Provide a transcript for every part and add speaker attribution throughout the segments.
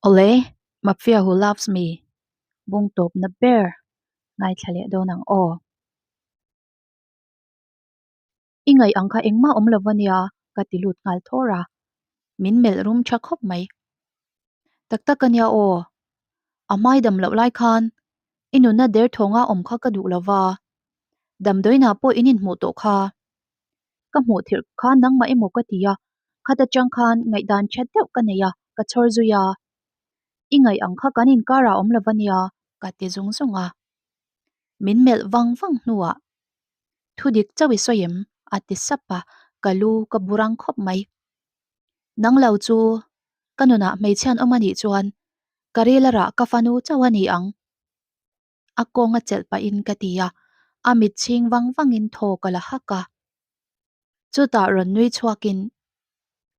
Speaker 1: Awle, Mafia who loves me, bung tawpna ber ngaithla leh dawn ang aw. I ngaih ang kha engmah awm lo va nia ka ti lut nghal thawr a, min melh rum tha khawp mai. Tak tak a nia aw, a hmai dam loh lai khan i nunna derthawnga awm kha ka duh lo va, damdawiinah pawh in inhmuh tawh kha. Ka hmuh thilh kha nangmah emaw ka ti a, khat atang khan ngaihdan that deuh ka nei a, ka chhawr zui a. I ngaih ang kha kan inkarah awm lo va nia ka ti zung zung a. Min melh vang vang hnuah Thu dik chauh i sawi em? a ti sap a, ka lu ka bu rang khawp mai. Nang lo chu ka nunah hmeichhian awm a nih chuan ka ril a rah ka fanu chauh a ni ang. A kawng a chelh pahin ka ti a, a mit chhing vang vangin thaw ka la hak a. Chutah rawn nui chhuakin,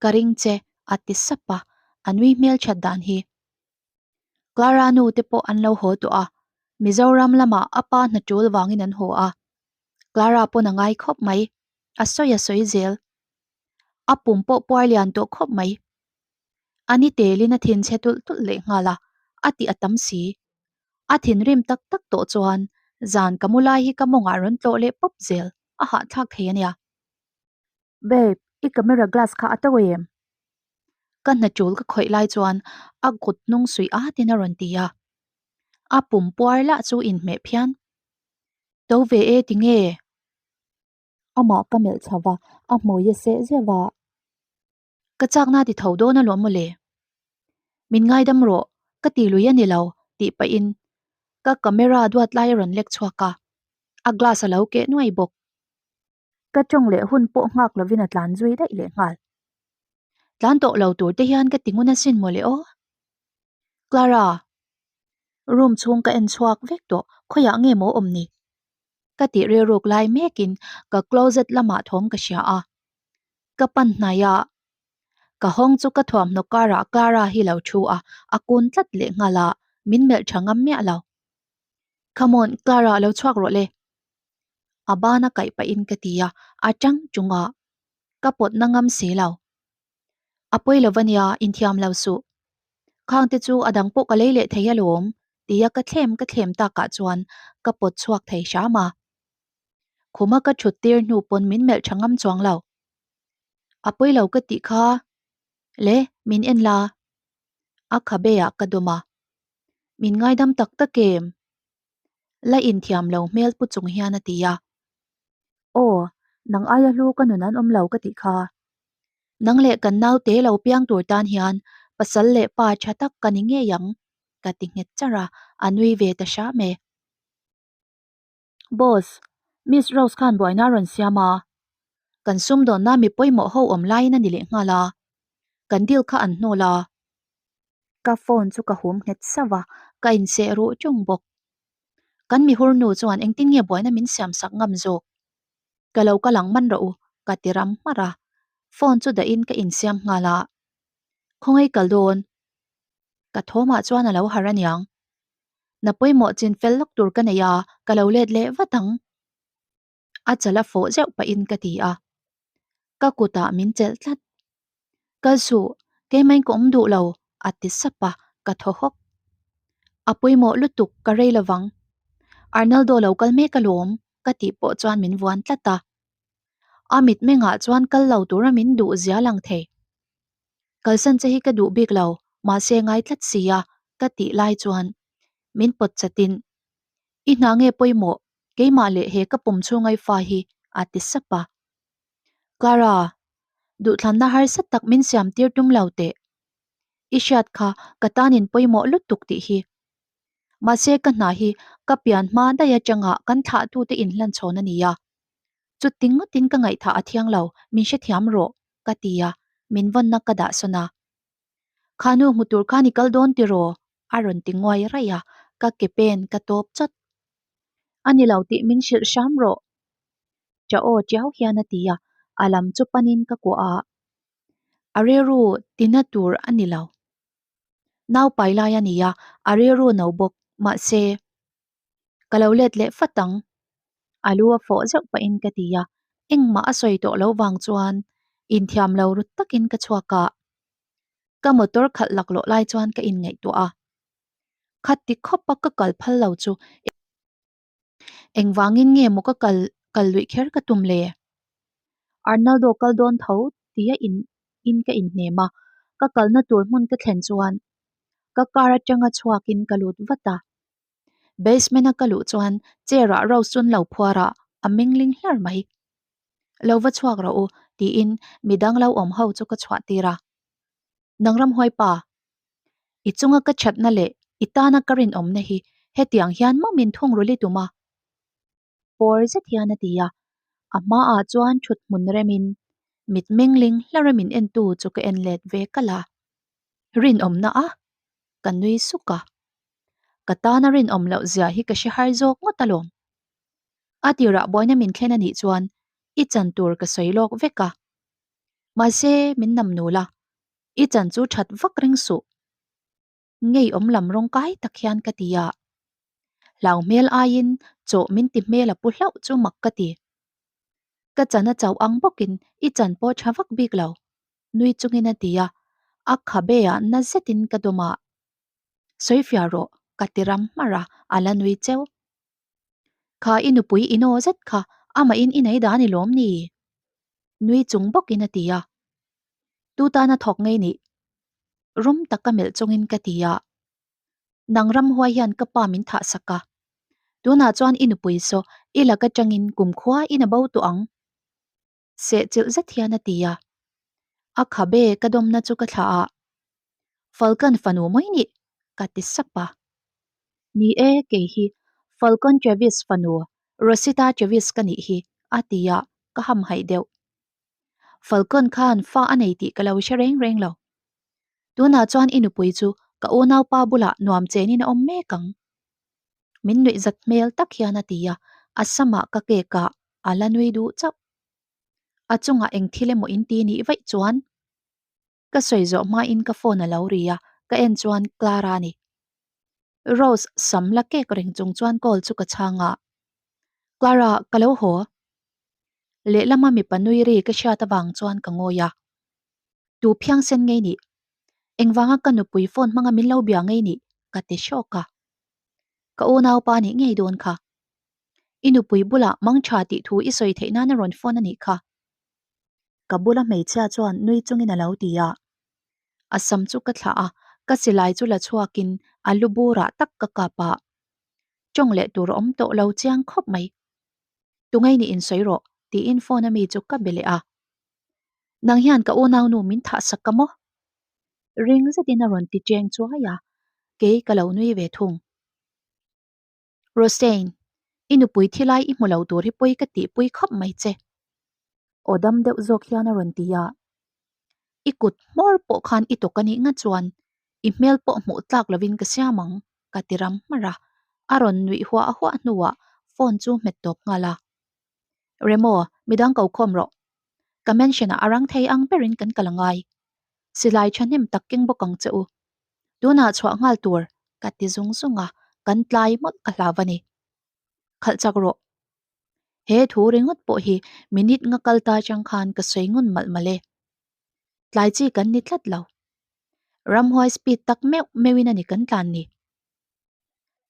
Speaker 1: Ka ring che, a ti sap a, a nui hmel that dan hi. Clara nu te pawh an lo haw tawh a, Mizoram lamah a pa hna tul vangin an haw a. Clara pawn a ngai khawp mai, a sawi a sawi zel. A pum pawh puar lian tawh khawp mai. A ni telin a thinchhe tulh tulh leh nghal a, a tih a tam si. A thinrim tak tak tawh chuan zan ka mu lai hi ka mawngah rawn tlawh leh pawp zel, a hahthlak thei a nia. Babe, i camera glass kha a to em? Ka hna tul ka khawih lai chuan a kut hnung suih at in a rawn ti a. A pum puar lah chu inhmeh phian. To ve e ti nge? Amah ka melh chho va, a hmui a seh zeuh a. Ka chakna ti tho dawn alawm mawle. Min ngaidam rawh, ka ti lui a ni lo, tih pahin ka camera duat lai a rawn lek chhuak a, a glass a lo keh nuai bawk. Ka tawng leh hun pawh nghak lovin a tlan zui daih leh nghal. Tlan tawh lo tur te hian ka ti ngun asin mawle aw. Clara, room chhung ka en chhuak vek tawh, khawiah nge maw awm ni? Ka tih rilruk lai mekin ka closet lamah thawm ka hria a. Ka pan hnai a, ka hawng chu ka thuamhnaw karah Clara hi lo thu a, a kun tlat leh nghal a, min melh tha ngam miah lo. Come on, Clara lo chhuak rawh le. A bana kaih pahin ka ti a, a tang tung a, ka pawt na ngam si lo. A pawi lo va nia, inthiam lo suh. Khang te chu a dang pawh ka lei leh thei alawm, tia ka thlem ka thlem takah chuan ka pawt chhuak thei hram a. Khuma ka thut tir hnu pawn min melh tha ngam chuang lo. A pawi lo ka tih kha le, min en la. A khabe ah ka dawm a. Min ngaidam tak tak em? La inthiam lo hmel pu chung hian a ti a. Aw, nang aia hlu ka nun an awm lo ka tih kha. Nang leh kan naute lo piang tur tan hian pasal leh pa tha tak ka ni ngei ang, ka ti nghet char a, a nui ve ta hram e. Boss, Miss Rose khan buaina a rawn siam a, kan sumdawnna mi pawimawh ho awm laiin a ni leh nghal a, kan deal kha an hnawl a. Ka phone chu ka hum nghet sauh a, ka inseh ruh ṭung bawk. Kan mihur nu chuan engtin nge buaina min siam sak ngam zawk? Ka lo kal ang man rawh u, ka ti ram hmarh a. Phone chu dahin ka insiam nghal a. Khawngaih kal dawn? Ka thawmah chuan a lo harh aniang. Na pawimawh chin fel lawk tur ka nei a, ka lo let leh vat ang. A chal a fawh zeuh pahin ka ti a. Ka kutah min chelh tlat. Kal suh, keimain ka awm duh lo, a ti sap a, ka thaw hawk. A pawimawh lutuk, ka rei lovang. Arnaldo lo kal mek alawm, ka tih pawh chuan min vuan tlat a. A mitmengah chuan kal lo tura min duh zia lang thei. Kalsan che hi ka duh bik lo, mahse ngai tlat si a, ka tih lai chuan min pawt chatin, I hna nge pawimawh, keimah leh he ka pum chhungai fa hi, a ti sap a. Clara, duhthlanna harsa tak min siam tir tum lo teh. I hriat kha ka tanin pawimawh lutuk tih hi. Mahse ka hna hi ka pian hma daih atanga kan thlahtute inhlanchhawn a ni a. Chuti ngawtin ka ngaihthah a thiang lo, min hrethiam rawh, ka ti a, min vawnna ka dah sawn a. Khanu hmu tur khan i kal dawn tiraw? a rawn ti nguai raih a, ka ke pen ka tawp chawt. A ni lo tih min hrilh hram rawh. Cha aw tiau hian a ti a, a lam chu panin ka kuah a. A rilru tina tur a ni lo. Nau pai lai a ni a, a rilru no bawk, mahse, ka lo let leh fat ang. A lu a fawh zeuh pahin ka ti a, engmah a sawi tawh lo vang chuan inthiam lo rut takin ka chhuak a. Ka motor khalh laklawh lai chuan ka inngaihtuah a. Khati khawpa ka kal phal lo chu engvangin nge maw ka kal kal luih kher ka tum le? Arnaldo kal dawn tho tia in in ka inhnem a, ka kalna tur hmun ka thlen chuan ka car atanga chhuakin ka lut vat a. Basement a ka luh chuan chair ah Rose chu an lo phuar a, a mengling hlar mai. Lo va chhuak rawh u tiin midang lo awm ho chu ka chhuah tir a. Nang ramhuai pa, i chunga ka thatna leh i tana ka rinawmna hi hetiang hian maw min thung rul i tum a? Pawr zet hian a ti a, a hmaah chuan thut hmun remin mit mengling hlara min entu chu ka en let ve kalh a. Rinawmna a? Ka nui suk a. Ka tana rinawm loh zia hi ka hre har zawk ngawt alawm. A tirah buaina min thlen a nih chuan i chan tur ka sawi lawk vek a. Mahse min nam nul a, i chan chu that vak ring suh. Ngeiawm lam rawng kai tak hian ka ti a. Hlau hmel aiin chawh min ti hmel a pu hlauh chu mak ka ti. Ka chan a chauh ang bawkin i chan pawh tha vak bik lo, nui chungin a ti a, a khabe ah na zetin ka dawm a. Sawi fiah rawh, ka ti ram hmarh a, a la nui cheu. Kha i nupui i naw zet kha amahin i nei dan i lawm ni? Nui chung bawkin a ti a. Tu tana thawk ngei nih? Rum taka melh chungin ka ti a. Nang ramhuai hian ka pa min thah sak a. Tunah chuan i nupui saw i lak atangin kumkhua in a bo tawh ang. Seh chilh zet hian a ti a. A khabe ka dawmna chu ka thlah a. Falcon fanu mai nih ka ti sap a. Ni e, kei hi Falcon Travis fanu Rosita Travis ka nih hi a ti a, ka hamhaih deuh. Falcon khan fa a nei tih ka lo hre reng reng lo. Tunah chuan i nupui chu ka unaupa bulah nuam chenin a awm mek ang. Min nuih zat hmel tak hian a ti a, a samah ka cake ah a la nui duh chauh. A chungah eng thil emaw in ti nih vaih chuan ka sawi zawh hmain ka phone a lo ri a, ka en chuan Clara a ni. Rose sam la cake reng chung chuan call chu ka chhang a, Clara ka lo haw. Lehlama mipa nui ri ka hriat avang chuan ka ngawi a. Tu phiang sen ngei nih? Engvanga ka nupui phone hmanga min lo bia ngei nih? Ka ti hrawk a. Ka unaupa nih ngei dawn kha. I nupui bulah mang tha tih thu i sawi theih nan a rawn phone a nih kha. Ka bula hmeichhia chuan nui chungin a lo ti a. A sam chu ka thlah a, ka silai chu la chhuakin a lu burah tak ka kap a. Tawng leh tur a awm tawh lo chiang khawp mai. Tungei nih insawi rawh tiin phone a mi chu ka be leh a. Nang hian ka unaunu min thah sak ka maw? Ring zetin a rawn ti cheng chuai a, kei ka lo nui ve thung. Rosein, i nupui thilai i hmu lo tur hi pawi ka tihpui khawp mai che. Aw dam deuh zawk hian a rawn ti a. I kut hmawr pawh khan i tawk a nih nga chuan i hmel pawh hmuh tlak lovin ka siam ang, ka ti ram hmarh a. A rawn nuih huah huah hnuah phone chu hmet tawp nghal a. Remo, midang ko khawm rawh. Ka mansion ah a rang thei ang berin kan kal angai. Silai thahnem tak keng bawk ang che u. Tunah chhuah nghal tur ka ti zung zung a, kan tlai mawlh ka hlau a ni. Khalh chak rawh. He thu ringawt pawh hi minute nga kal ta atang khan ka sawi ngun malh malh e. Tlai chi kan ni tlat lo. Ramhuai speed tak meuh meuhin a ni kan tlan ni.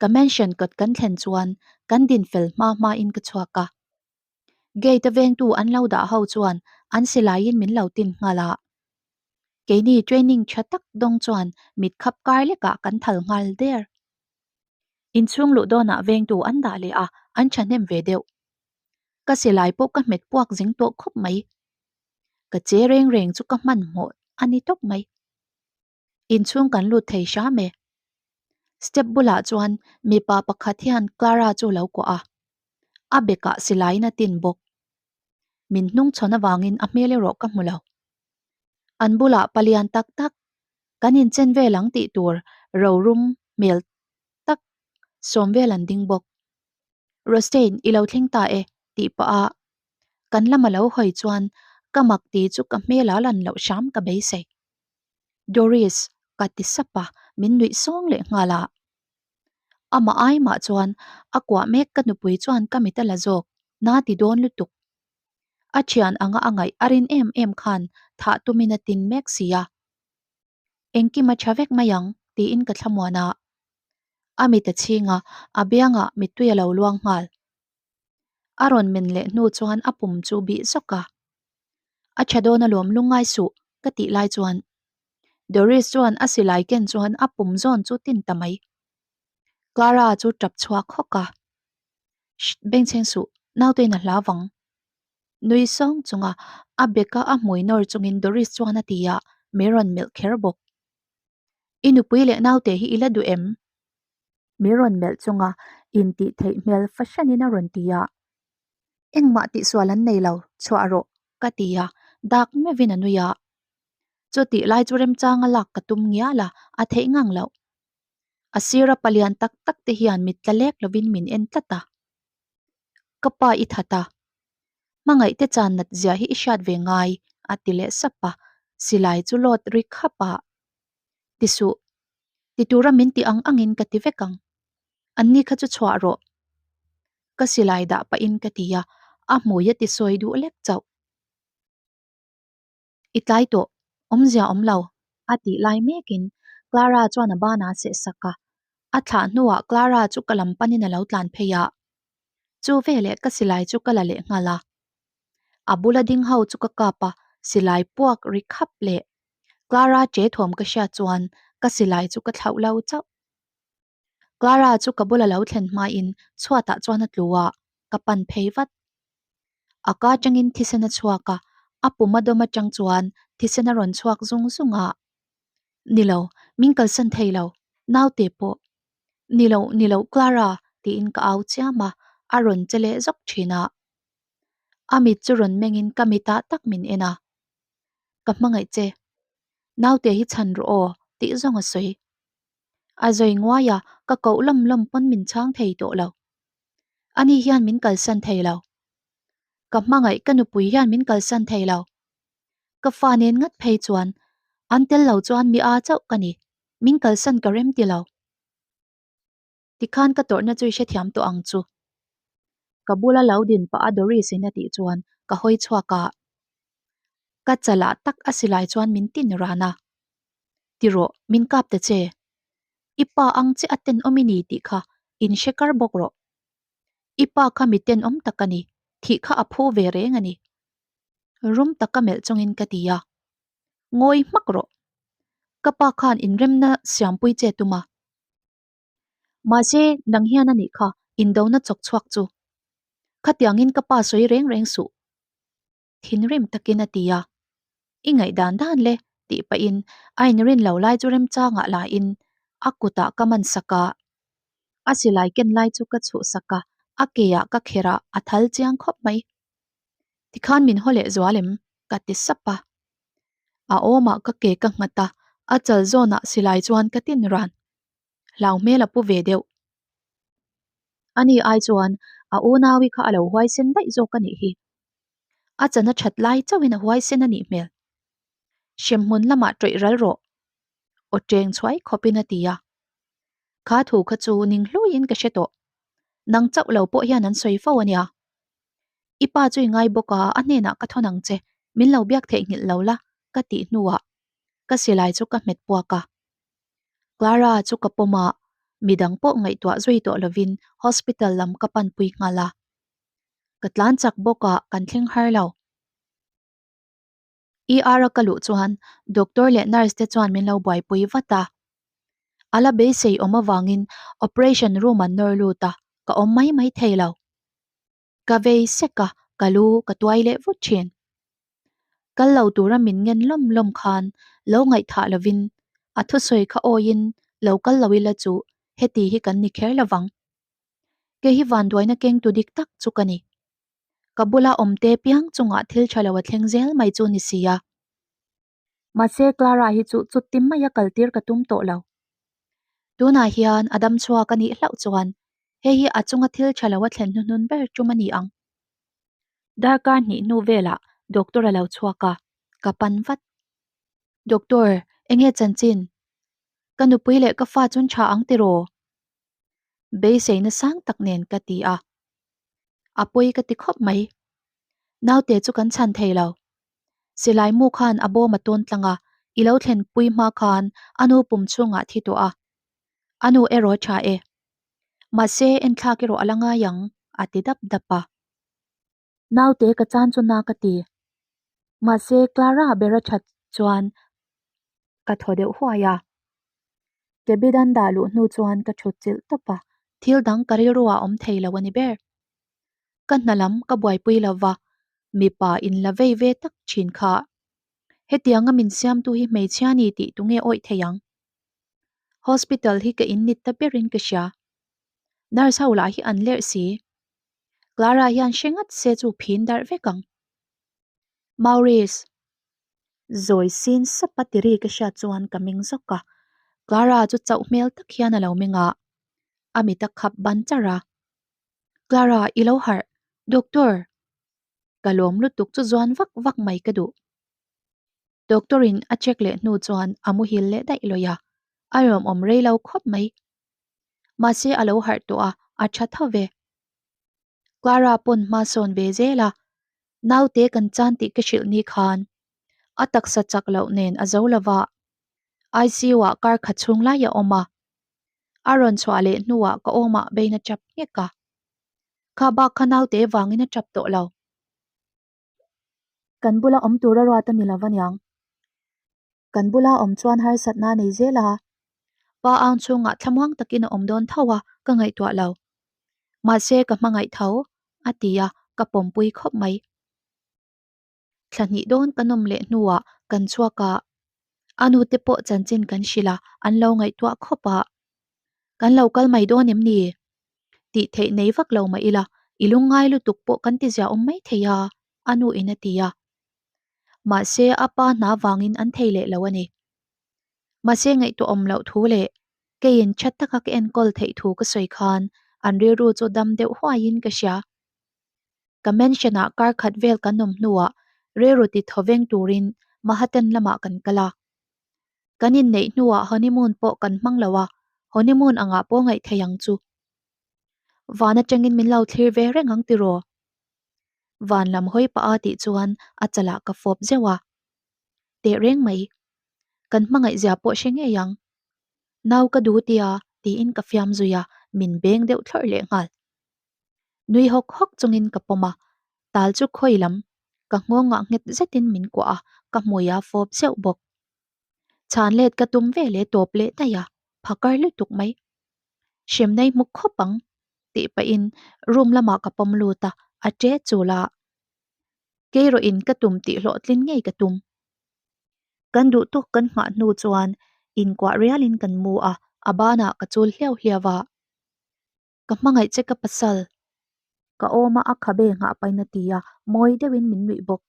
Speaker 1: Ka mansion kawt kan thlen chuan kan din fel hma hmain ka chhuak a. Gate a vengtu an lo dah ho chuan an silaiin min lo tin nghal a. Keini training tha tak dawng chuan mit khap kar lekah kan thal nghal der. Inchhung luh dawnah vengtu an dah leh a, an thahnem ve deuh. Ka silai pawh ka hmet puak zing tawh khawp mai. Ka che reng reng chu ka hmanhmawh a ni tawp mai. Inchhung kan lut thei hram e. Step bulah chuan mipa pakhat hian Clara chu lo kuah a, a bekah silaiin a tin bawk. Min hnung chhawn avangin a hmel erawh ka hmu lo. An bulah palian tak tak, kan inchen vel ang tih tur rorum hmel tak sawm vel an ding bawk. Rostein, i lo thleng ta e, tih pah a kan lama lo hawi chuan ka mak ti chu ka hmel a lan loh hram ka beisei. Doris, ka ti sap a, min nuih sawng leh nghal a. Amah ai mah chuan a kuah mek ka nupui chuan ka mit a la zawk, na ti dawn lutuk. A thian anga a ngaih a rin em em khan thah tumin a tin mek si a. Engkim a tha vek mai ang, tiin ka thlamuan a. A mit a chhing a, a biangah mittui a lo luang nghal. A rawn men leh hnu chuan a pum chu bih zawk a. A tha dawn alawm lungngai suh, ka tih lai chuan Doris chuan a silai ken chuan a pum zawn chu tin ta mai. Clara chu tap chhuak hawk a. Shh, bengchheng suh, nautein a hla vang. Nui sawng chunga a beka a hmui nawr chungin Doris chuan a ti a, min rawn melh kher bawk. I nupui leh naute hi i la duh em? Min rawn melh chunga intih theih hmel fahranin a rawn ti a. Engmah tihsual an nei lo, chhuah rawh, ka ti a, dak meuhin a nui a. Chutih lai chu remchanga lak ka tum ngial a, a theih ngang loh. A sira palian tak tak te hian mit tla lek lovin min en tlat a. Ka pa i that a, hmangaih te chan nat zia hi i hriat ve ngai, a ti leh sap a, silai chu lawt ri khap a. Ti suh, ti tura min ti ang angin ka ti vek ang. Anni kha chu chhuah rawh. Ka silai dah pahin ka ti a, a hmui a ti sawi duh lek chauh. I tlai tawh, awmzia awm lo, a tih lai mekin Clara chuan a banah a seh sak a. A thlah hnuah Clara chu ka lam panin a lo tlan phei a. Chu veleh ka silai chu ka la leh nghal a. A bula ding ho chu ka kap a, silai puak ri khap leh Clara che thawm ka hriat chuan ka silai chu ka thlauh lo chauh. Clara chu ka bula lo thlen hmain chhuatah chuan a tlu a, ka pan phei vat. A ka atangin thisen a chhuak a, a pum a dawm atang chuan thisen a rawn chhuak zung zung a. Ni lo, min kalsan thei lo, naute pawh. Ni lo, ni lo Clara, tiin ka au chiam a, a rawn che leh zawk thin a. A mit chu rawn mengin ka mitah tak min en a. Ka hmangaih che. Naute hi chhan rawh aw, tih zawng a sawi. A zawi nguai a, ka koh lawm lawm pawn min chhang thei tawh lo. Ani hian min kalsan thei lo. Ka hmangaih ka nupui hian min kalsan thei lo. Ka fa nen ngat phei chuan an tel lo chuan mi a chauh ka ni, min kalsan ka rem ti lo. Tikhan ka tawrhna chu i hrethiam tawh ang chu. Ka bula lo din pah a Doris in a tih chuan ka hawi chhuak a. Ka chalah tak a silai chuan min tin ran a. Ti rawh, min kap ta che. I pa ang che a tenawm i ni tih kha in hre kar bawk rawh. I pa kha mi tenawm tak a ni, thih kha a phu ve reng a ni. Rum taka melh chungin ka ti a. Ngawi hmak rawh. Ka pa khan inremna siampui che tum a. Mahse, nang hian a nih kha, indona chawk chhuak chu. Khatiangin ka pa sawi reng reng suh. Thinrim takin a ti a. I ngaih dan dan le, tih pahin a inrin lo lai chu remchangah lain a kutah ka man sak a. A silai ken lai chu ka chhuh sak a, a keah ka kherh a, a thal chiang khawp mai. Tikhan min haw leh zual em? ka ti sap a. A awmah ka ke ka nghat a, a chal zawnah silai chuan ka tin ran. Hlau hmel a pu ve deuh. Ani ai chuan a unaui kha a lo huaisen daih zawk a nih hi. A chan a that lai chauhin a huaisen a nih hmel. Hremhmun lamah tawih ral rawh. Aw teng chhuai khawpin a ti a. Kha thu kha chu ning hluiin ka hre tawh. Nang chauh lo pawh hian an sawi fo a nia. I pa chu i ngai bawk a, a hnenah ka thawn ang che, min lo biak theihnghilh lo la, ka tih hnuah ka silai chu ka hmet puak a. Clara chu ka pawm a, midang pawh ngaihtuah zui tawh lovin hospital lam ka panpui nghal a. Ka tlan chak bawk a, kan thleng har lo. ER a ka luh chuan doctor leh nurse te chuan min lo buaipui vat a. A la beisei awm avangin operation room an nawr lut a, ka awm mai mai thei lo. Ka vei sek a, ka lu ka tuai leh vut thin. Kal lo tura min ngen lawm lawm khan lo ngaihthah lovin a thusawi kha awiin lo kal lo ila chu heti hi kan ni kher lovang. Kei hi vanduaina kengtu dik tak chu ka ni. Ka bula awmte piang chungah thil tha lo a thleng zel mai chu ni si a. Mahse Clara hi chu chuti maia kaltir ka tum tawh lo. Tunah hian a dam chhuak a nih hlauh chuan hei hi a chunga thil tha lo a thlen hnuhnun ber tum a ni ang. Darkar hnih hnu velah doctor a lo chhuak a, ka pan vat. Doctor, enge chanchin? Ka nupui leh ka fa chun tha ang tiraw? Beiseina sang tak nen ka ti a. A pawi ka ti khawp mai. Naute chu kan chhan thei lo. Silai mu khan a bawm a tawn tlang a, I lo thlenpui hma khan a nu pum chhungah thi tawh a, a nu erawh tha e. Mahse, enthlak erawh a la ngai ang, a ti dap dap a. Naute ka chan chu na ka ti. Mahse, Clara ber a that chuan ka thaw deuh huai a. Cabin an dah luh hnu chuan ka thut chilh tawp a. Thil dang ka rilruah awm thei lo a ni ber. Ka hna lam ka buaipui lo va, mipa in la vei ve tak thin kha. Hetianga min siamtu hi hmeichhia ni tih tunge awih thei ang? Hospital hi ka innit ta berin ka hria. Nurse ho lah hi an lerh si. Clara hian hre ngat se chu phin darh vek ang. Maurice. Zawi sin sapa tiri ka hriat chuan ka meng zawk a. Clara chu chauh hmel tak hian a lo meng a, a mit a khap ban char a. Clara, i lo harh. Doctor! Ka lawm lutuk chu zuan vak vak mai ka duh. Doctor in a check leh hnu chuan a muhil leh daih lawih a, a lawmawm rei lo khawp mai. Mahse a lo harh tawh a, a tha tho ve. Clara pawn hma sawn ve zel a, naute kan chan tih ka hrilh ni khan a taksa chak loh nen a zo lova, ICU ah kar khat chhung lai a awm a, a rawn chhuah leh hnuah ka awmah bein a chap nghek a. Kha bak kha naute vangin a chap tawh lo. Kan bula awm tura ruat a ni lo aniang. Kan bula awm chuan harsatna a nei zel a. Pa ang chhungah thlamuang takin a awm dawn tho a, ka ngaihtuah lo. Mahse ka hmangaih tho, a ti a, ka pawmpui khawp mai. Thla hnih dawn ka nawm leh hnuah kan chhuak a, a nute pawh chanchin kan hrilh a, an lo ngaihtuah khawp a. Kan lo kal mai dawn em ni? Tih theih nei vak lo mah ila, i lungngai lutuk pawh kan ti zia awm mai thei a, a nu in a ti a. Mahse a pa hna vangin an thei leh lo a ni. Mahse ngaihtuah awm loh thu leh keiin tha taka ka enkawl theih thu ka sawi khan an rilru chu dam deuh huaiin ka hria. Ka mansion ah kar khat vel kan awm hnuah rilru ti thaw veng turin Mahaten lamah kan kal a. Kan inneih hnuah honeymoon pawh kan hmang lo a, honeymoon angah pawh ngaih thei ang chu. Van atangin min lo thlir ve reng ang tiraw? Van lam hawi pah a tih chuan a chalah ka fawp zeuh a. Teh reng mai. Kan hmangaihzia pawh hre ngei ang. Nau ka duh tia tiin ka fiam zui a, min beng deuh thlawrh leh nghal. Nui hawk hawk chungin ka pawm a, tal chu khawi lam, ka nghawngah nghet zetin min kuah a, ka hmui a fawp zeuh bawk. Chhan let ka tum ve leh tawp leh daih a, phakar lutuk mai. Hremnei hmu khawp ang tih pahin room lamah ka pawm lut a, a ṭe chul a. Keirawhin ka tum tih hlawhtlin ngei ka tum. Kan duh tawk kan nghah hnu chuan inkuah rialin kan mu a, a banah ka chul hliau hliau a. Ka hmangaih che ka pasal. Ka awm a, a khabe nghah pain a ti a, mawi deuhin min nuih bawk.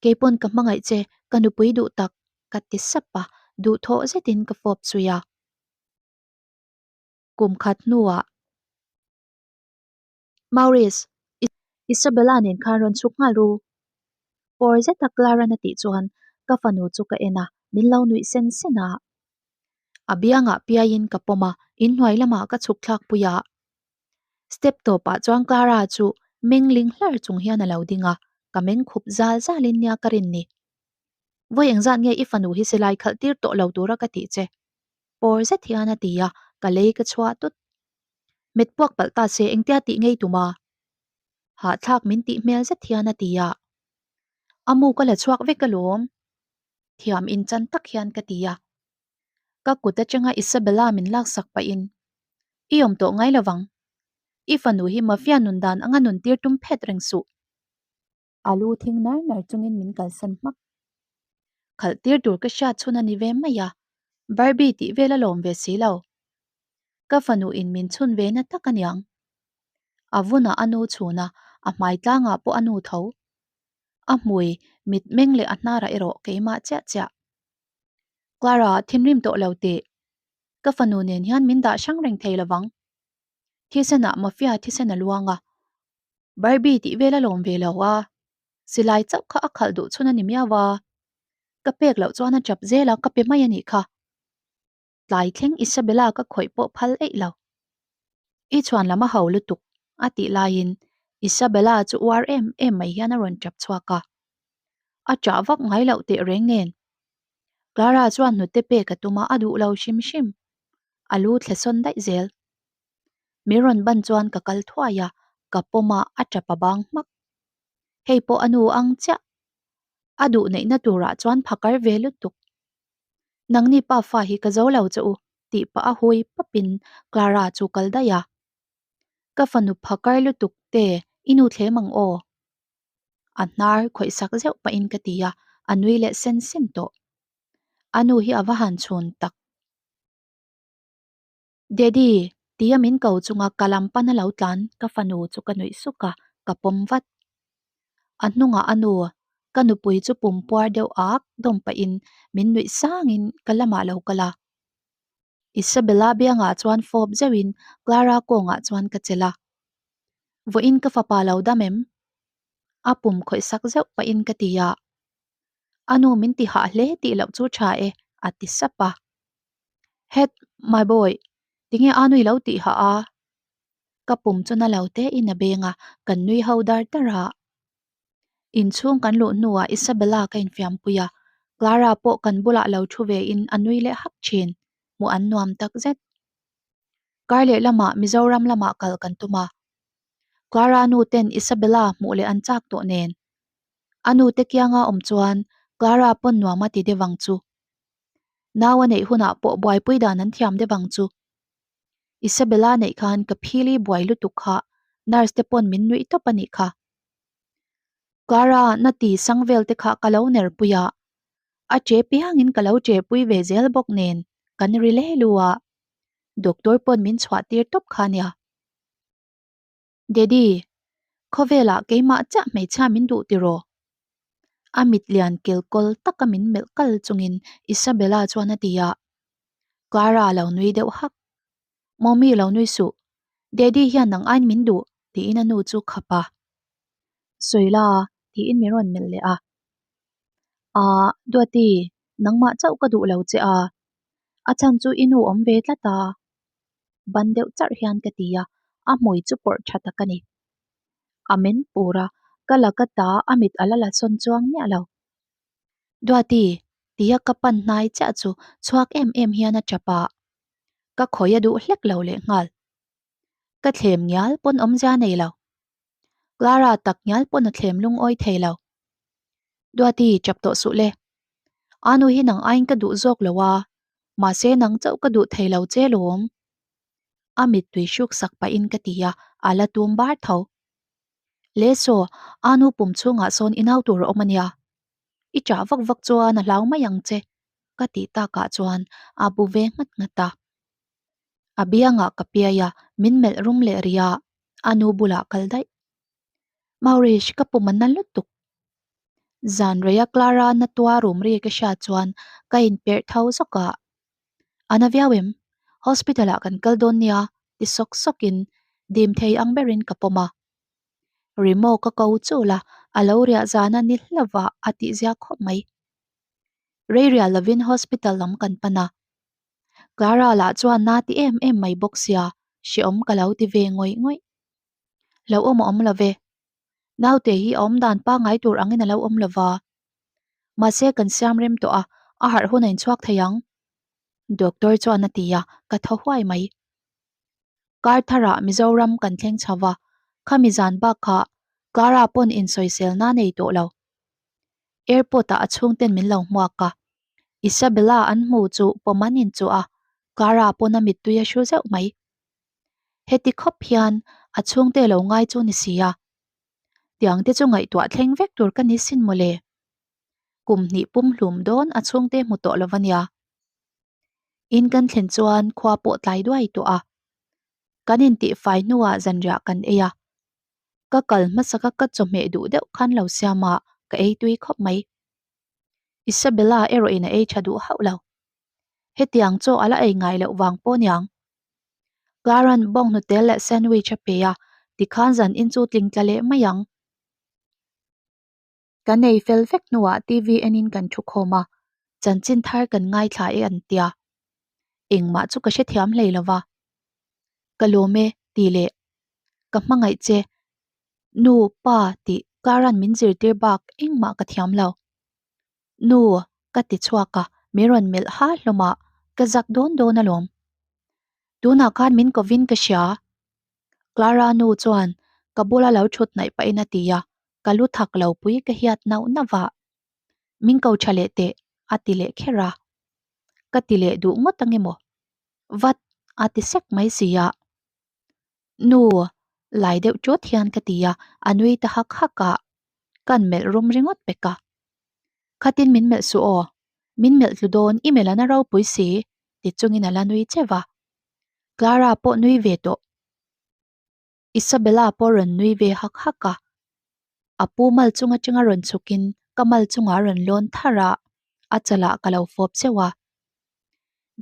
Speaker 1: Keipawn ka hmangaih che, ka nupui duh tak, ka ti sap a, duhthawh zetin ka fawp zui a. Kum khat hnuah Maurice, Isabella nen khan rawn chhuk nghal ru. Pawr zeta Claran a tih chuan ka fanu chu ka en a, min lo nuih sen sen a. A biangah piaiin ka pawm a, inhnuai lamah ka chhuk thlak pui a. Step tawpah chuan Clara chu meng ling hlar chung hian a lo ding a, ka meng khup zal zalin nia ka rin ni. Vawi engzat nge i fanu hi silai khalh tir tawh lo tura ka tih che? Pawr zet hian a ti a, ka lei ka chhuah tut. Met puak palh ta se engtia tih ngei tum a? Hahthlak min tih hmel zet hian a ti a. A mu ka la chhuak vek alawm. Thiam inchan tak hian ka ti a. Ka kut atanga Isabella min laksak pahin, I awm tawh ngai lovang. I fanu hi mafia nun dan anga nun tir tum phet reng suh. A lu thing nar nar chungin min kalsan hmak. Khalh tir tur ka hriat chhun a ni ve mai a, Barbie tih vel a lawm ve si lo. Ka fanu in min chhun ve na tak aniang. A vunah a nu chhun a, a hmai tlangah pawh a nu tho. A hmui, mitmeng leh a hnarah erawh keimah chiah chiah. Clara, thinrim tawh lo teh. Ka fanu nen hian min dah hrang reng thei lovang. Thisenah mafia thisen a luang a, Barbie tih vel a lawm ve lo a, silai chauh kha a khalh duh chhun a ni miau a. Ka pek loh chuan a chap zel a, ka pe mai a nih kha. Tlai thleng Isabella ka khawih pawh phal eih lo. I chhuan lam a ho lutuk, a tih laiin Isabella chu uar em em mai hian a rawn tap chhuak a. A chah vak ngai loh teh reng nen. Clara chuan hnute pek a tum a, a duh lo hrim hrim. A lu thle sawn daih zel. Min rawn ban chuan ka kal thuai a, ka pawm a, a tap a bang hmak. Hei pawh a nu ang chiah. A duh neihna turah chuan phakar ve lutuk. Nangni pa fa hi ka zo lo che u, tih pah a hui pawpin Clara chu kal daih a. Ka fanu phakar lutuk te i nu thlem ang aw. A hnar khawih sak zeuh pahin ka ti a, a nui leh sen sen tawh. A nu hi a va han chhun tak. Daddy, tia min ko chunga ka lam pan a lo tlan ka fanu chu ka nuih suk a, ka pawm vat. A hnungah a nu, ka nupui chu pum puar deuh ak dawm pahin min nuih sangin ka lamah lo kal a. Isabella biangah chuan fawp zeuhin Clara kawngah chuan ka chelh a. Vawiin ka fapa lo dam em? A pum khawih sak zeuh pahin ka ti a. A nu min ti hah hle tih loh chu tha e, a ti sap a. Het, my boy, tinge a nui lo tih hah a? Ka pum chu na lo te in a beng a, kan nui ho dar dar a. Inchhung kan luh hnuah Isabella ka infiampui a, Clara pawh kan bulah lo thu ve in a nui leh hak thin, hmuh an nuam tak zet. Kar leh lamah Mizoram lamah kal kan tum a, Clara nu ten Isabella hmuh leh an chak tawh nen. A nu te kianga awm chuan Clara pawn nuam a ti deuh ang chu. Nau a neih hunah pawh buaipui dan an thiam deuh ang chu. Isabella neih khan ka phili buai lutuk kha nurse te pawn min nuih tawp a nih kha. Clara na ti sang vel te kha ka lo ner pui a, a che piangin ka lo che pui ve zel bawk nen kan ri le lu a, doctor pawn min chhuah tir tawp kha nia. Daddy, khawvelah keimah chiah hmeichhia min duh tiraw? A mit lian kelkawl taka min melh kal chungin Isabella chuan a ti a. Clara a lo nui deuh hak. Mommy lo nui suh, Daddy hian nang aiin min duh tiin a nu chu khap a. Sawila tiin min rawn melh leh a. Aah, Duati, nangmah chauh ka duh lo che a, a chhan chu i nu awm ve tlat a. Ban deuh charh hian ka ti a, a hmui chu pawrh tha tak a ni. A men pur a, ka la ka ta a mit a la la sawn chuang miah lo. Duati, tia ka pan hnai chiah chu chhuak em em hian a tap a, ka khawi a duh hlek lo leh nghal. Ka thlem ngial pawn awmzia nei lo. Clara tak ngial pawn a thlem lungawi thei lo. Duati, tap tawh suh le. A nu hi nang aiin ka duh zawk lo a, mahse nang chauh ka duh thei lo che lawm. A mittui hruk sak pahin ka ti a, a la tum bar tho. Le saw, a nu pum chhungah sawn i nau tur a awm a nia. I chah vak vak chuan a hlau mai ang che, ka tih takah chuan a bu ve nghat nghat a. A biangah ka piai a, min melh rum leh rih a, a nu bulah kal daih. Maurish, ka pum a na lutuk. Zan reia Clara na tua rum ri ka hriat chuan ka inperh tho zawk a. A na viau em? Hospital ah kan kal dawn nia ti sawk sawkin dim thei ang berin ka pawm a. Rimo ka ko chul a, a lo riah zana ni hlauh a tihzia khawp mai. Rei riah lovin hospital lam kan pan a. Clara lah chuan na ti em em mai bawk sia, hreawm ka lo ti ve ngawih ngawih. Lo awm a awm lo ve. Naute hi a awm dan pangngai tur angin a lo awm lo va. Mahse kan siam rem tawh a, a harh hun a inchhuak thei ang. Doctor chuan a ti a, ka thaw huai mai. Kar tharah Mizoram kan thleng chho va, khami zan bak kha Clara pawn insawiselna nei tawh lo. Airport ah a chhungten min lo hmuak a, Isabella an hmu chu pawm an inchuh a, Clara pawn a mittui a hru zeuh mai. Heti khawp hian a chhungte lo ngai chu ni si a. Tiang te chu ngaihtuah thleng vek tur ka ni sin mawle. Kum hnih pum hlum dawn a chhungte hmu tawh lo va nia. In kan thlen chuan khua pawh tlai duai tawh a. Kan intihfai hnuah zanriah kan ei a. Ka kal hmasaka ka chawhmeh duh deuh khan lo siam a, ka ei tui khawp mai. Isabella erawhin a ei tha duh hauh lo. Hetiang chaw a la ei ngai loh vang pawh niang. Clara'n bawnghnute leh sandwich a pe a, tikhan zan in chu tling tla leh mai ang. Kan ei fel vek hnuah TV enin kan thu khawm a, chanchin thar kan ngaithla e an tia. Engmah chu ka hrethiam hlei lo va. Ka lawm e tih leh ka hmangaih che nu, pa tih Clara'n min zirtir bak engmah ka thiam lo. Nu, ka ti chhuak a, Min rawn melh ha hlawm a, ka zak dawn dawn alawm. Tunah khan min kovin ka hria. Clara nu chuan ka bula lo thut hnaih pahin a ti a, ka lu thak lo pui ka hiat nauh nauh a. Min ko tha leh teh a ti leh kher a. Ka ti leh duh ngawt ange maw? Vat a ti sek mai si a. Nu, lai deuh chawt hian ka ti a, a nui ta hak hak a. Kan melh rum ringawt pek a. Khatin min melh suh aw, min melh tlu dawn i melh an a ropui si, ti chungin a la nui cheuh a. Clara pawh nui ve tawh. Isabella pawh rawn nui ve hak hak a. A pu mal chung atanga rawn chhukin ka mal chungah a rawn lawn thar a, a chalah ka lo fawp zeuh a.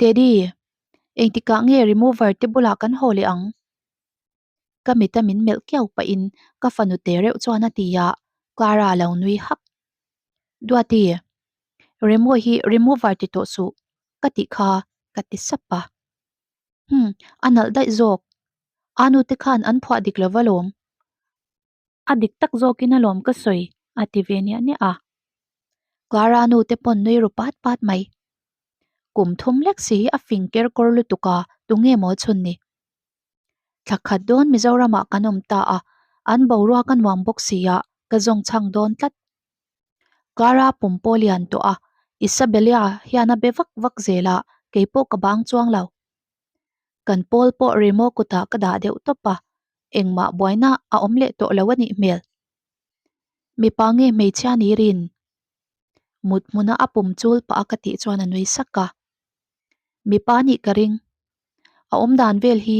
Speaker 1: Daddy, engtikah nge remover te bulah kan haw leh ang? Ka mita min melh kiau pahin ka fanu te reuh chuan a ti a, Clara a lo nui hak. Duati, Remo hi remover ti tawh suh ka tih kha ka ti sap a. Umm, a nalh daih zawk. A nute khan an phuah dik lo va lawm. A dik tak zawkin alawm ka sawi a ti ve niah niah a. Clara nu te pawn nui ru pat pat mai. Kum thum lek si hi a fing ker kawr lutuk a, tunge maw chhun ni? Thla khat dawn Mizoramah kan awm ta a, an boruak a nuam bawk si a, ka zawng chhang dawn tlat. Clara pum pawh lian tawh a, Isabella hian a be vak vak zel a, keipawh ka bang chuang lo. Kan pawl pawh Remo kutah ka dah deuh tawp a, engmah buaina a awm leh tawh lo a nih hmel. Mipa nge hmeichhia ni rin? Mut hmuna a pum chul pah a ka tih chuan a nui sak a. Mipa nih ka ring. A awm dan vel hi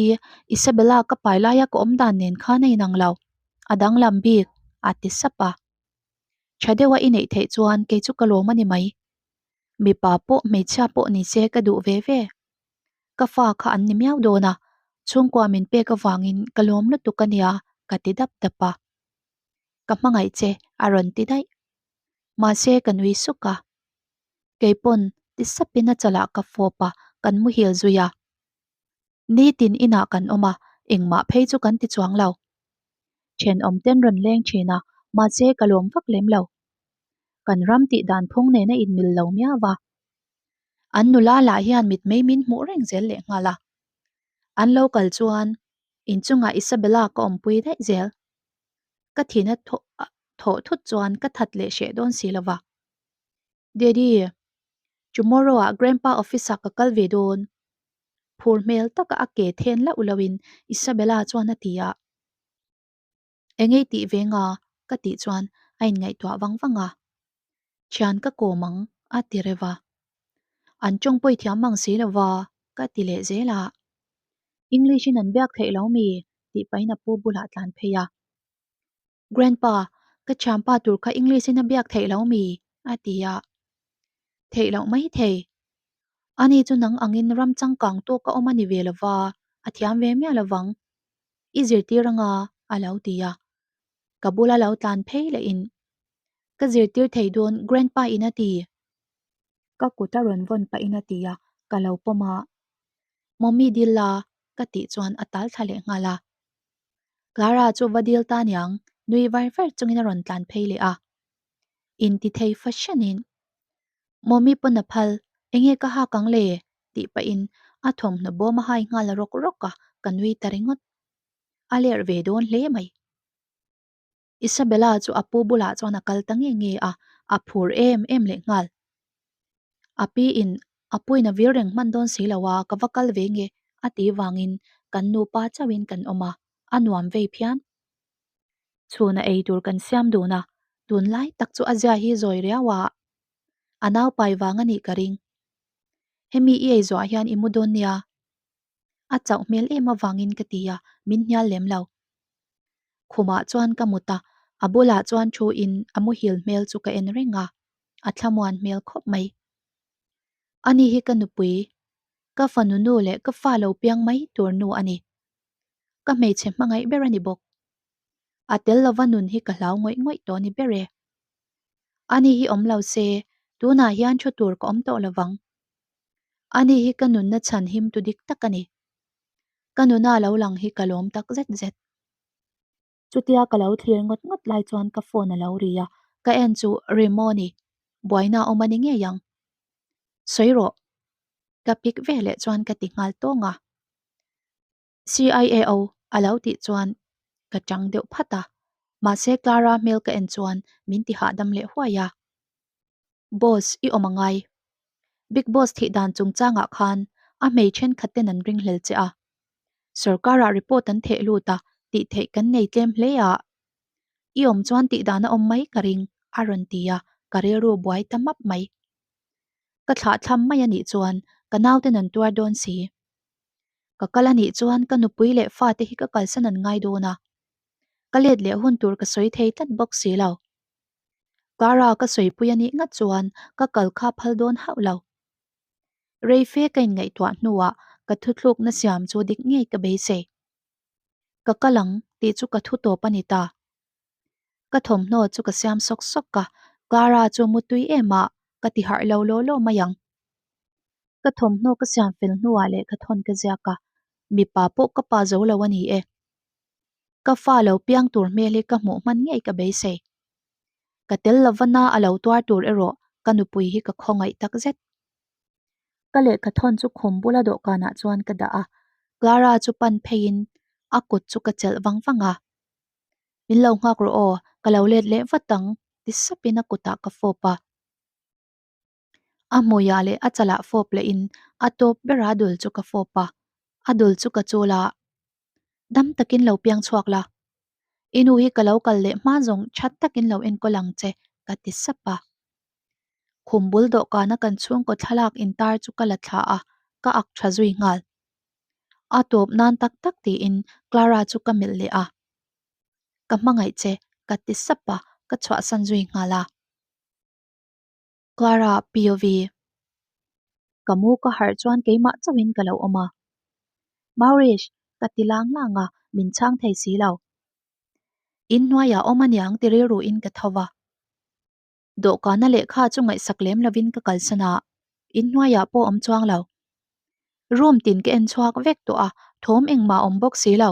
Speaker 1: Isabella ka pai laia ka awm dan nen khan a inang lo. A danglam bik a ti sap a. Tha deuha i neih theih chuan kei chu ka lawm a ni mai. Mipa pawh hmeichhia pawh ni se ka duh ve ve. Ka fa kha an ni miau dawn a, chhungkua min pek avangin ka lawm lutuk a nia ka ti dap dap a. Ka hmangaih che a rawn ti daih. Mahse ka nui suk a. Keipawn ti sapin a chalah ka fawp a, kan muhil zui a. Nitin inah kan awm a, engmah phei chu kan ti chuang lo. Thenawm ten rawn leng thin a, mahse ka lawm vak lem lo. Kan ram tih dan phung nen a inmil lo miau va. An nula lah hian mitmei min hmuh reng zel leh nghal a. An lo kal chuan inchungah Isabella ka awmpui daih zel. Ka thina thawh thut chuan ka that leh hreh dawn si lo va. Daddy, tomorrow ah grandpa office ah ka kal ve dawn. Phur hmel taka a ke then lauh lauhin Isabella chuan a ti a. Engei tih ve nga ka tih chuan a inngaihtuah vang vang a. Thian ka kawm ang a ti reuh a. An tawng pawi thiam mang si lo va ka ti leh zel a. English in an biak theih lo mi tih pahin a pu bulah tlan phei a. Grandpa, ka thianpa tur kha English in a biak theih lo mi? a ti a. Theih loh mai thei. Ani chu nang angin ram changkang tawk a awm a ni ve lo va, a thiam ve miah lo vang. I zirtir anga a lo ti a. Ka bula lo tlan phei lehin, Ka zirtir thei dawn Grandpa in a ti. Ka kut a rawn vawn pahin a ti a, ka lo pawm a. Mommy dil la ka tih chuan a tal thla leh nghal a. Clara chu va dil ta niang, nui var var chungin a rawn tlan phei leh a. Inti thei fahranin, Mommy pawn a phal, enge ka hak ang le? tih pahin a thawmhnaw bawm a hai nghal rawk rawk a, ka nui ta ringawt. A lerh ve dawn hle mai. Isabella chu a pu bulah chuan a kal ta nge nge a, a phur em em leh nghal. A pi in a puin a vil reng hman dawn si lo a, ka va kal ve nge a ti vangin kan nupa chauhin kan awm a, a nuam vei phian. Chhuna ei tur kan siam dun a, tunlai tak chu a zia hi zawi riau a, a naupai vang a nih ka ring. Hemi i ei zawh ah hian i mu dawn nia. A chauh hmel em avangin ka ti a, min hnial lem lo. Khumah chuan ka mut a, a bulah chuan thu in a muhil hmel chu ka en reng a, a thlamuan hmel khawp mai. Ani hi ka nupui, ka fanu nu leh ka fa lo piang mai tur nu a ni. Ka hmeichhe hmangaih ber a ni bawk. A tel lova nun hi ka hlau ngawih ngawih tawh ni ber e. Ani hi awm lo se, tunah hian thu tur ka awm tawh lovang. Ani hi ka nunna chhan him tu dik tak a ni. Ka nuna lo lang hi ka lawm tak zet zet. Chutia ka lo thlir ngawt ngawt lai chuan ka phone a lo ri a, ka en chu Remo ni, buaina a awm a ni ngei ang. Sawi rawh. Ka pik veleh chuan ka ti nghal tawng a. CIAO a lo tih chuan ka chang deuh phat a, mahse Clara hmel ka en chuan min ti hahdam leh huai a. Boss, i awm a ngai. Big Boss thih dan chungchangah khan a hmei thenkhat ten an ringhlel che a. Sorkarah report an theh lut a, tih theih kan nei tlem hle a. I awm chuan tih dan a awm mai ka ring, a rawn ti a, ka rilru buai ta map mai. Ka thlahthlam mai a nih chuan ka nauten an tuar dawn si. Ka kal a nih chuan ka nupui leh fate hi ka kalsan an ngai dawn a, ka let leh hun tur ka sawi thei tlat bawk si lo. Clara ka sawipui a nih ngat chuan ka kal kha phal dawn hauh lo. Reife ka inngaihtuah hnuah ka thuthlukna siam chu dik ngei ka beisei. Ka kal ang tih chu ka thu tawp a ni ta. Ka thawmhnaw chu ka siam sawk sawk a, Clara chu mutui em a, ka ti harh lo law law mai ang. Ka thawmhnaw ka siam fel hnuah lehkha thawn ka ziak a, mipa pawh ka pa zo lo a ni e. Ka fa lo piang tur hmel hi ka hmuh hman ngei ka beisei. Ka tel lova na a lo tuar tur erawh ka nupui hi ka khawngaih tak zet. Ka lehkha thawn chu khum bula dawhkanah chuan ka dah a, Clara chu pan pheiin a kut chu ka chelh vang vang a. Min lo nghak rawh aw, ka lo let leh vat ang, ti sapin a kutah ka fawp a. A hmuiah leh a chalah fawp lehin a tawp bera dul chu ka fawp a, a dul chu ka chul a, Dam takin lo piang chhuak la, i nu hi ka lo kal leh hma zawng that takin lo enkawl ang che, ka ti sap a. Khum bul dawhkana kan chhungkaw thlalak intar chu ka la thla a, ka ak tha zui nghal. A tawp nan tak tak tiin Clara chu ka melh leh a. Ka hmangaih che, ka ti sap a, ka chhuahsan zui nghal a. Clara, POV. Ka mu ka harh chuan keimah chauhin ka lo awm a. Maurish, ka ti lang lang a, min chhang thei si lo. In hnuaiah awm aniang ti rilruin ka tho va. Dawhkana lehkha chu ngaihsak lem lovin ka kalsan a, in hnuaiah pawh awm chuang lo. Room tin ka en chhuak vek tawh a, thawm engmah awm bawk si lo.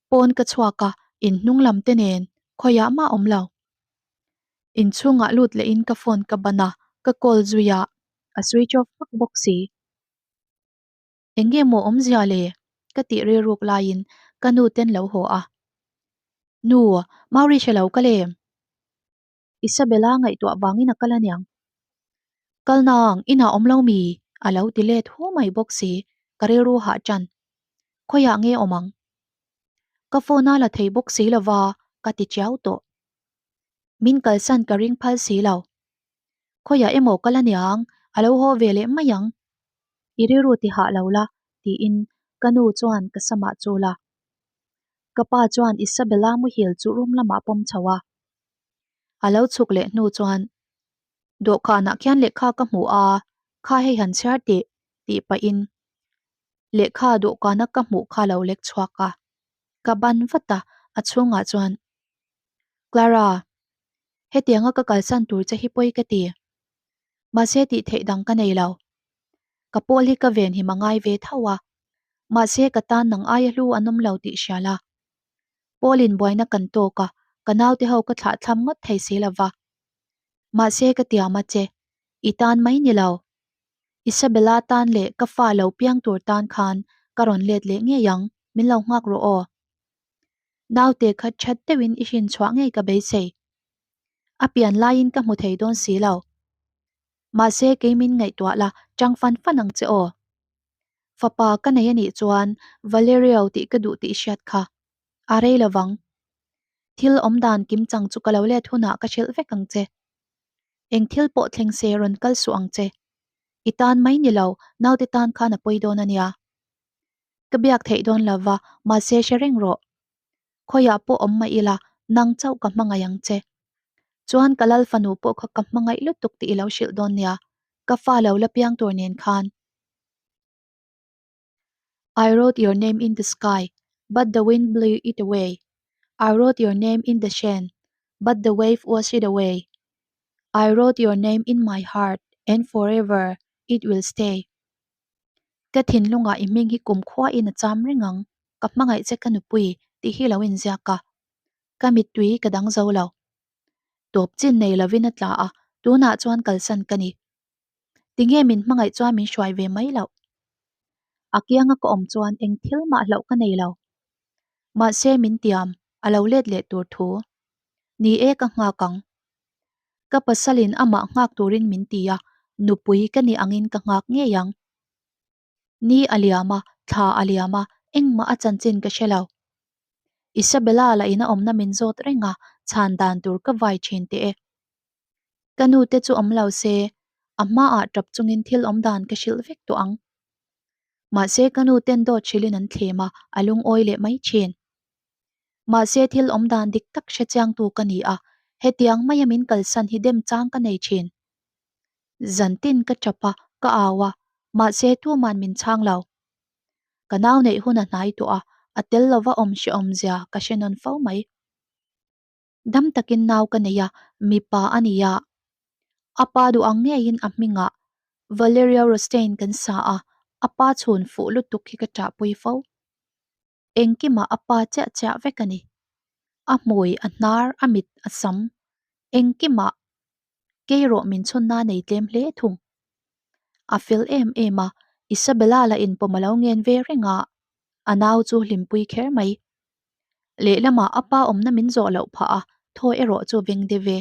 Speaker 1: Pawn ka chhuak a, in hnung lam te nen khawiah mah awm lo. Inchhungah lut lehin ka phone ka ban a, ka call zui a, a switch off hmak bawk si. Eng nge maw awmzia le? ka tih rilruk laiin ka nu ten lo haw a. Nu, Maurice a lo kal em? Isabella ngaihtuah vangin a kal aniang. Kal nang, inah awm lo mi? a lo ti let hu mai bawk si, ka rilru hah ṭan. Khawiah nge awm ang? Ka phone a la thei bawk si lova, ka ti chiau tawh. Min kalsan ka ring phal si lo. Khawiah emaw kal aniang, a lo haw ve leh mai ang. I rilru ti hah lo la, tiin ka nu chuan ka samah chul a. Ka pa chuan Isabella muhil chu room lamah pawm chho a. A lo chhuk leh hnu chuan, Dawhkanah khian lehkha ka hmu a, kha hei han chhiar teh, tih pahin lehkha dawhkana ka hmuh kha lo lek chhuak a. Ka ban vat a, a chhungah chuan, Clara, hetianga ka kalsan tur che hi pawi ka ti. Mahse tih theih dang ka nei lo. Ka pawl hi ka venhim a ngai ve tho a, mahse ka tan nang aia hlu an awm lo tih hria la. Pawl-in buaina kan tawk a, ka naute ho ka thlah thlam ngawt thei si lo va. Mahse ka tiam a che, i tan mai ni lo. Isabella tan leh ka fa lo piang tur tan khan ka rawn let leh ngei ang, min lo nghak rawh aw. Naute kha that deuhin i hrin chhuah ngei ka beisei. A pian laiin ka hmu thei dawn si lo. Mahse kei min ngaihtuah la, chang fan fan ang che aw. Fapa ka nei a nih chuan Valerio tih ka duh tih hriat kha. A rei lovang. Thil awm dan kim chang chu ka lo let hunah ka hrilh vek ang che. Eng thil pawh thleng se rawn kal suh ang che. I tan mai ni lo, naute tan khan a pawi dawn a nia. Ka biak theih dawn lova, mahse hre reng rawh. Khawiah pawh awm mah ila, nang chauh ka hmangaih ang che. Chuan ka lal fanu pawh kha ka hmangaih lutuk tih i lo hrilh dawn nia, ka fa lo la piang tur nen khan. I wrote your name in the sky, but the wind blew it away. I wrote your name in the sand, but the wave washed it away. I wrote your name in my heart and forever it will stay. Ka thinlungah i hming hi kumkhuain a cham reng ang, ka hmangaih che ka nupui tih hi lo inziak a, ka mittui ka dang zo lo. Tawp chin nei lovin a tla a, tunah chuan kalsan ka ni. Tinge min hmangaih chuan min hruai ve mai loh? A kianga ka awm chuan eng thil mah hlauh ka nei lo. Mahse min tiam, a lo let leh tur thu. Ni e ka nghak ang. Ka pasalin amah nghak turin min ti a, nupui ka nih angin ka nghak ngei ang. Ni a liam a, thla a liam a, engmah a chanchin ka hre lo. Isabella lah in a awmna min zawt reng a, chhan dan tur ka vai thin teh e. Ka nu te chu awm lo se, a hmaah tap chungin thil awm dan ka hrilh vek tawh ang. Mahse ka nu ten dawt hrilhin an thlem a, a lungawi leh mai thin. Mahse thil awm dan dik tak hre chiangtu ka ni a, hetiang maia min kalsan hi dem chang ka nei thin. Zantin ka tap a, ka au a, mahse tuman min chhang lo. Ka nau neih hun a hnai tawh a, a tel lova awm hrehawmzia ka hre nawn fo mai. Dam takin nau ka nei a, mipa a ni a. A pa duh ang ngeiin a hmingah Valerio Rostein kan sa a, a pa chhun fuh lutuk hi ka ṭahpui fo. Engkimah a pa chiah chiah vek a ni. A hmui, a hnar, a mit, a sam. Engkimah keirawh min chhunna nei tlem hle thung. A fel em em a, Isabella lah inpawm a lo ngen ve reng a, a nau chu hlimpui kher mai. Lehlamah a pa awmna min zawh loh phah a, thaw erawh chu veng deuh ve.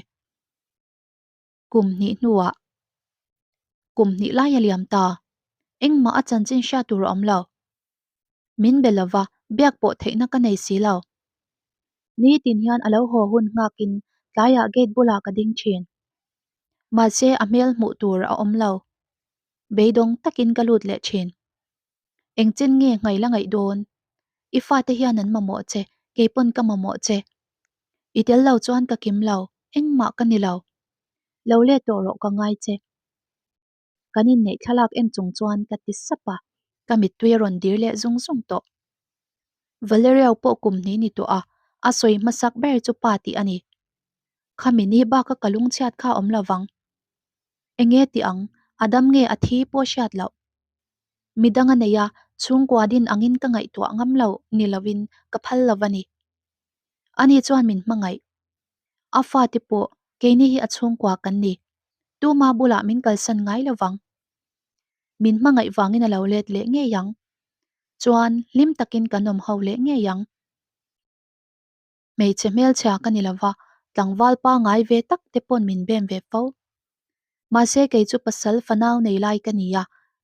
Speaker 1: Kum hnih hnuah kum hnih lai a liam ta, engmah a chanchin hriat tur a awm lo. Min be lova, biak pawh theihna ka nei si lo. Nitin hian a lo haw hun nghakin tlaiah gate bulah ka ding thin. Mahse a hmel hmuh tur a awm lo. Beidawng takin ka lut leh thin. Engchen nge ngaih la ngaih dawn? I fate hian an mamawh che, kei pawn ka mamawh che. I tel lo chuan ka kim lo, engmah ka ni lo. Lo let tawh rawh ka ngai che. Kan inneih thlalak en chung chuan ka ti sap a, ka mittui a rawn dir leh zung zung tawh. Valerio pawh kum hnih ni tawh a, a sawi hmasak ber chu pa tih a ni. Khami ni baka ka lungchhiat kha a awm lovang. Enge ti ang, a dam nge a thi pawh hriat loh. Midang a nei a, chhungkua din angin ka ngaihtuah ngam lo ni lovin ka phal lo a ni. Ani chuan min hmangaih. A fate pawh keini hi a chhungkua kan ni. Tuma bulah min kalsan ngai lo vang. Min hmangaih vangin a lo let leh ngei ang. Chuan hlim takin kan awm ho leh ngei ang. Hmeichhe hmelchhia ka ni lova, tlangval pangai ve tak te pawn min bem ve fo. Mahse kei chu pasal fanau nei lai ka ni a,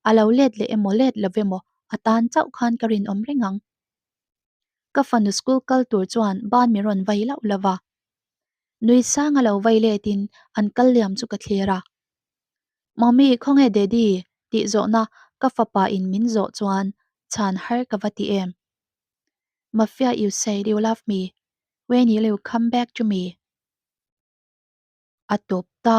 Speaker 1: a lo let leh emaw let lo emaw a tan chauh khan ka rinawm reng ang. Ka fanu school kal tur chuan ban mi rawn vai lauh lova. Nui sang a lo vai letin an kal liam chu ka thlir a. Mummy khawnge Daddy? tih zawhna ka fapa in min zawh chuan chhan har ka va ti em. Mafia you said you love me, when will you come back to me? A tawp ta.